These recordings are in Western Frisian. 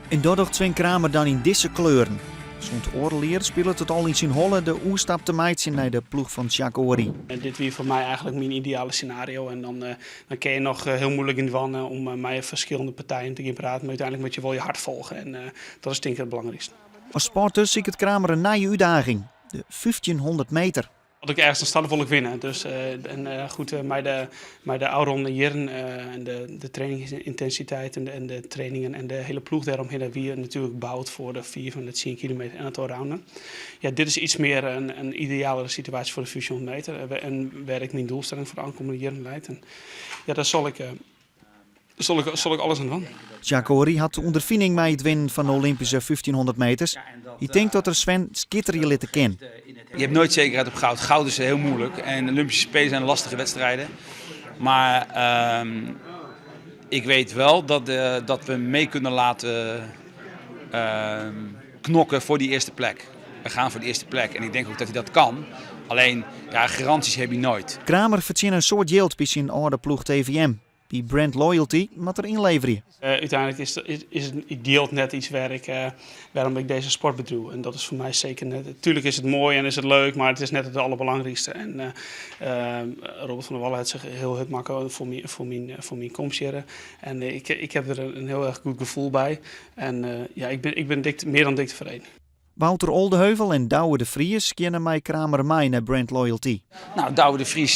En dat docht Sven Kramer dan yn dizze kleuren. Sûnt oardel jier spilet it al yn syn holle de oerstap te meitsjen nei de ploech fan Jacques Orie. Dit wie foar my eigenlik myn ideale senario en dan dan kin je noch hiel muoilik yn dwaan om mei ferskillende partijen te gean praten, mar úteinlik moat je wol je hart folge en dat is tink ik it belangrykste. As sporter siket Kramer in nije útdaging, de 1500 meter. As ik ergens dan start wol ik winne. Dus en goed mei de, mei de ôfrûne jierren en de trainingsintensiteit en de trainingen en de hiele ploech dêromhinne wie natuerlik boud foar de 5 en de 10 kilometer en it allrounden. Ja, dit is iets mear in idealere situaasje foar de 1500 meter en wêr ik myn doelstelling foar de oankommende jierren leit. En ja, dêr sil ik, sil ik, sil ik alles oan dwaan. Jacques Orie hat ûnderfining mei it winnen fan de Olympyske 1500 meters. Hy tinkt dat er Sven skitterje litte kin. Je hebt nooit zekerheid op goud. Goud is heel moeilijk en de Olympische Spelen zijn lastige wedstrijden. Maar ik weet wel dat we mee kunnen laten knokken voor die eerste plek. We gaan voor de eerste plek en ik denk ook dat hij dat kan. Alleen, ja, garanties heb je nooit. Kramer fertsjinne in soad jild by syn âlde ploech TVM. By Brand Loyalty moat er ynleverje. Úteinlik is it jild net iets wêrom ik dizze sport bedriuw. En dat is foar my seker net. Tuerlik is it moai en is it leuk, mar it is net it alderbelangrykste. En Robert van der Wal hat sich hiel hurd makke foar myn komst hjir. En ik haw der in hiel erch goed gefoel by. En ja, ik bin dik, mear dan dik tefreden. Wouter Oldeheuvel en Douwe de Vries geane mei Kramer mei nei Brand Loyalty. Nou, Douwe de Vries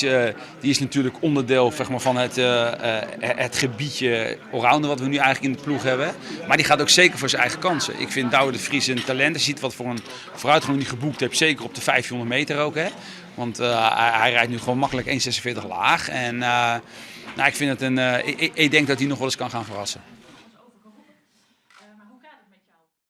die is natuurlijk onderdeel zeg maar, van het gebiedje allrounder wat we nu eigenlijk in de ploeg hebben. Maar die gaat ook zeker voor zijn eigen kansen. Ik vind Douwe de Vries een talent. Je ziet wat voor een vooruitgang hij geboekt heeft, zeker op de 1500 meter ook. Hè? Want hij rijdt nu gewoon makkelijk 1,46 laag. En nou, ik, vind het een, ik denk dat hij nog wel eens kan gaan verrassen.